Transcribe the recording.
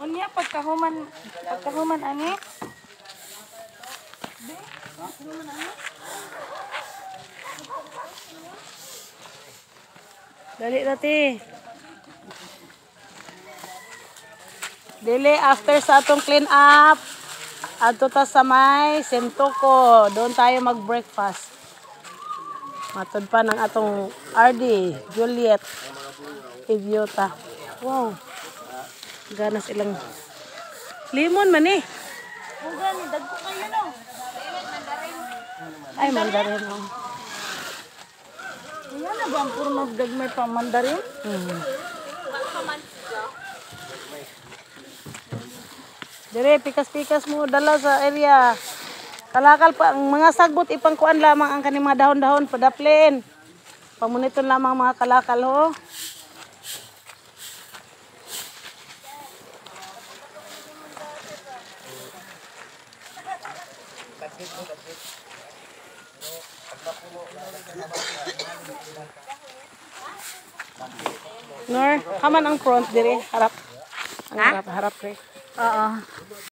Unya pagkahuman ani. Be, pagkahuman ani. Dali na, ti. Dili, after sa atong clean up, adto ta sa may Sentoko. Doon tayo mag-breakfast. Matod pa ng atong RD, Juliet, Idiota. Wow. Ganas ilang limon man eh. Kung gani dagko kayo no. Ay, mandarin. Oh. Ayan na ba ang puro magdagmay pa mandarin? Dire, pikas-pikas mo dala sa area. Kalakal pa ang mga sagbot, ipangkuan lamang ang kaning mga dahon-dahon padaplin. Pamuniton lamang ang mga kalakal ho. Nor, haman ang front dire, harap. Ang harap, harap re. Oo.